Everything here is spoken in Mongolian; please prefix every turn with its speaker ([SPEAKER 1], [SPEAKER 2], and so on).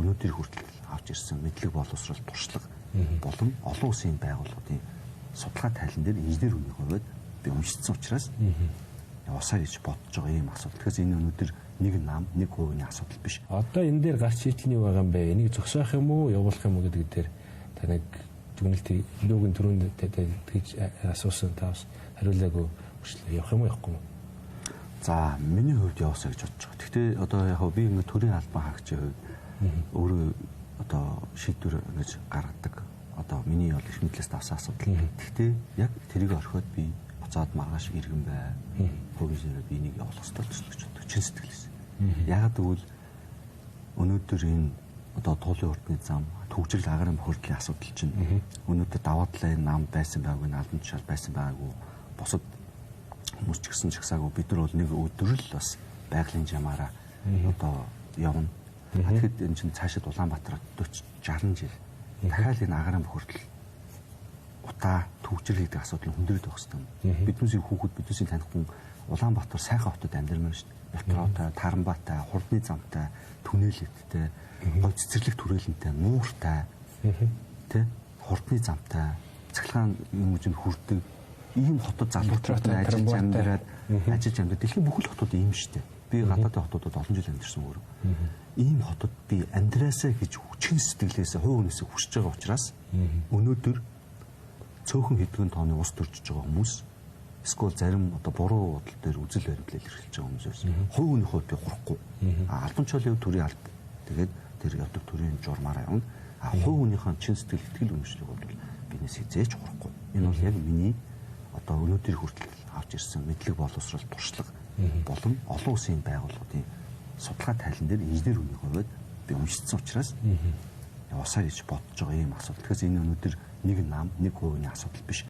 [SPEAKER 1] өнөөдөр хүртэл авч ирсэн мэдлэг боловсрол туршлага болон олон улсын байгууллагуудын судалгаа тайлан дээр инженер хүний хувьд би уншицсан учраас яваасаа гэж бодож байгаа ийм асуудал. Тэгэхээр энэ өнөөдөр нэг нам, нэг хувийн асуудал биш.
[SPEAKER 2] Одоо энэ дээр гарч шийдэл нь юу байгаа юм бэ? Энийг зогсоох юм уу, явуулах юм уу гэдэг дээр та нэг дүгнэлт юуг түрүүнд тэгж асуусан, та бас хариулаагүй хүрчлээ. Явах юм уу, явахгүй юм уу?
[SPEAKER 1] За, миний хувьд яваасаа гэж бодож байгаа. Гэхдээ одоо яг би ингэ төрийн албан хаагчийн хувьд өөрөө одоо шийдвэр ингэж гаргадаг. Одоо миний бол их мэдлээс авсан асуудал. Гэхдээ яг тэрийг орхиод би буцаад маргааш иргэн бай. Хувийн зэрэг би энийг явуулах ёстой л гэж боддог. Чин сэтгэлээс. Яагаад гэвэл өнөөдөр энэ одоо туулын урдны зам, түгжрэл, агарын бохирдлын асуудал чинь өнөөдөр даваа талын нам байсан байгаагүй, албан тушаал байсан байгаагүй, бусад хүмүүс ч гэсэн чагсаагүй, бид нар бол нэг өдөр л бас байгалийн жамаараа одоо явна. Тэгэхэд энэ чинь цаашид Улаанбаатар 40 60 жил дахиад энэ агарын бохирдол, утаа, түгжрэл гэдэг асуудал хүндрээд байх хэрэгтэй. Биднээсийн хүүхэд, биднээсийн таних хүн Улаанбаатар сайхан хотод амьдрмаар шүү дээ. Метротой, Тарамбатай, хурдны замтай, түнэлэттэй, гой цэцэрлэг түрээлэнтэй, нууртай, тэ, хурдны замтай, цахилгаан юм үжинд хүрдэг ийм хотод залуучууд ажиллаж амьдраад ажиллаж амьдраад дэлхийн бүхэл хотууд ийм шүү дээ. Би гадаадын хотуудад олон жил амьдарсан өөрөө. Ийм хотод би амьдраасаа гэж чин сэтгэлээсээ, хувь хүнээсээ хүсэж байгаа учраас өнөөдөр цөөхөн хэдгэн тооны ус төржиж байгаа хүмүүс эсвэл зарим одоо буруу бодол дээр үзэл баримтлал эрхэлж байгаа хүмүүсээс хувь хүний хувьд би хурахгүй. А албан тушаалын хувьд төрийн алба. Тэгээд тэр явдаг төрийн журмаараа явна. А хувь хүнийхээ чин сэтгэл итгэл үнэмшлийг бол бинээс хизээч хурахгүй. Энэ бол яг миний одоо өнөөдөр хүртэл авч ирсэн мэдлэг боловсрол туршлага болон олон улсын байгууллагуудын судалгаа тайлан дээр инженер хүний хувьд би уншицсан учраас яваасаа гэж бодож байгаа ийм асуудал. Тэгэхээр энэ өнөөдөр нэг нам, нэг хувийн асуудал биш.